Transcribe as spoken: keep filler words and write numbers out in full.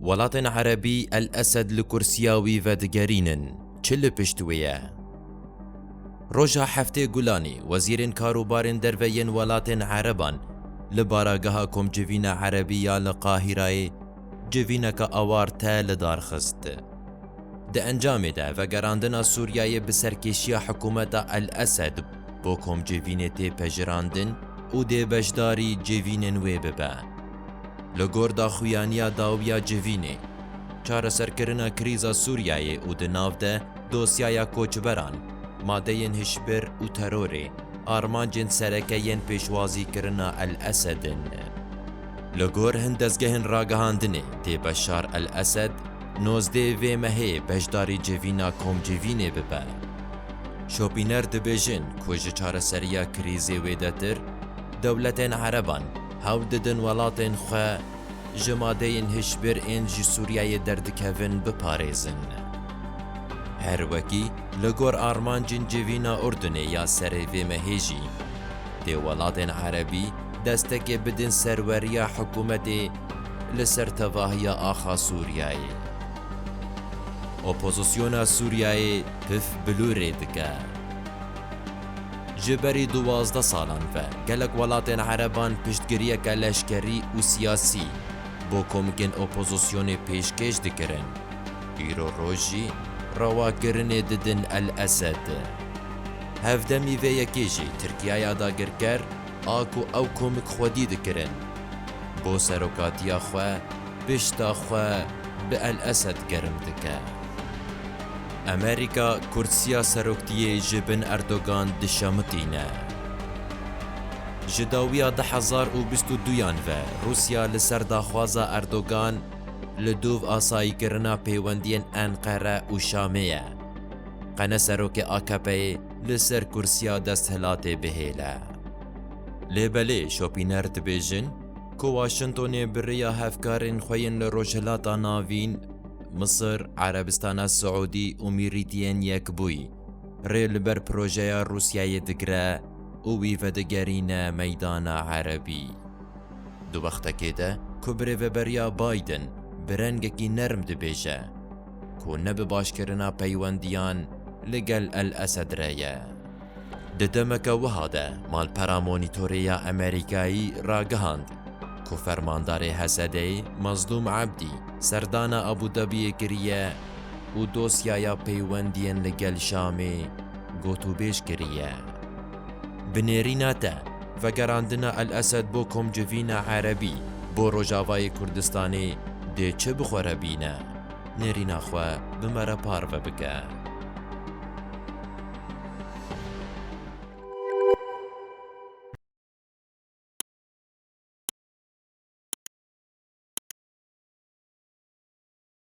Welatên Erebî El Esed li kursiya wî vedigerînin. Çi li pişt wê ye? Roja heftê Gulanî, wezîrên karûbarên derve yên welatên Ereban li barageha Komcivîna Erebî ya li Qahîrayê civîneke awarte li dar xist. Di encamê de vegerandina Sûriyeyê bi serkêşiya hikûmeta El Esed bo komcivînê tê pejirandin û dê beşdarî civînên wê bibe. Li gor daxuyaniya dawiya civînê, çareserkirina krîza Sûriyeyê û di nav de dosyaya koçberan, madeyên hişbir û terorê armancên sereke yên pêşwazîkirina El Esed in. Li gor hin dezgehên ragihandinê dê Beşar El Esed nozdeh vê mehê beşdarî civîna komcivînê bibe. Şopîner dibêjin ku ji çareseriya krîzê wêdetir, dewletên Ereban hewl didin welatên xwe ji madeyên hişbir ên ji Sûriyeyê derdikevin biparêzin. Her wekî li gor armancên civîna Urdunê ya serê vê mehê jî, dê welatên Erebî destekê bidin serweriya hikûmetê li ser tevahiya axa Sûriyeyê. Opozisyona Sûriyeyê pif bilûrê dike. Ji berî duwazdeh salan ve gelek welatên Ereban piştgiriyeke leşkerî û siyasî bo komikên opozisyonê pêşkêş dikirin. Îro roj jî rewakirinê didin El Esed. Hevdemî vê yekê jî Tirkiyaya dagirker a ku ew komik xwedî dikirin, bo serokatiya xwe pişta xwe bi El Esed germ dike. Amerîka kursiya seroktiyê ji bin Erdogan dişemitîne. Ji dawiya du hezar û bîst û duyan ve Rûsya li ser daxwaza Erdogan li dûv asayîkirina pêwendiyên Enqere û Şamê ye. Qene serokê A K P'yê li ser kursiya desthilatê bihêle. Lê belê şopîner dibêjin ku Washingtonê bi rêya hevkarên xwe yên li Rojhilata Navîn, Misir, Erebistana Siûdî û Mîrîtiyên Yekbûyî rê li ber projeya Rûsyayê digire û wî vedigerîne meydana Erebî. Di wextekê de ku birêveberiya Biden bi rengekî nerm dibêje ku ne bi başkirina peywendiyan li gel El Esed re ye. Di demeke wiha de malpera Monîtorê ya Amerîkayî ragihand ku fermandarê H S D'yê Mazlûm Ebdî serdana Abu Dhabiyê kiriye û dosyaya peywendiyên li gel Şamê gotûbêj kiriye. Bi nêrîna te, vegerandina El Esed bo komcivîna Erebî bo Rojavayê Kurdistanê dê çi bi xwe re bîne? Nêrîna xwe bi me re parve bike.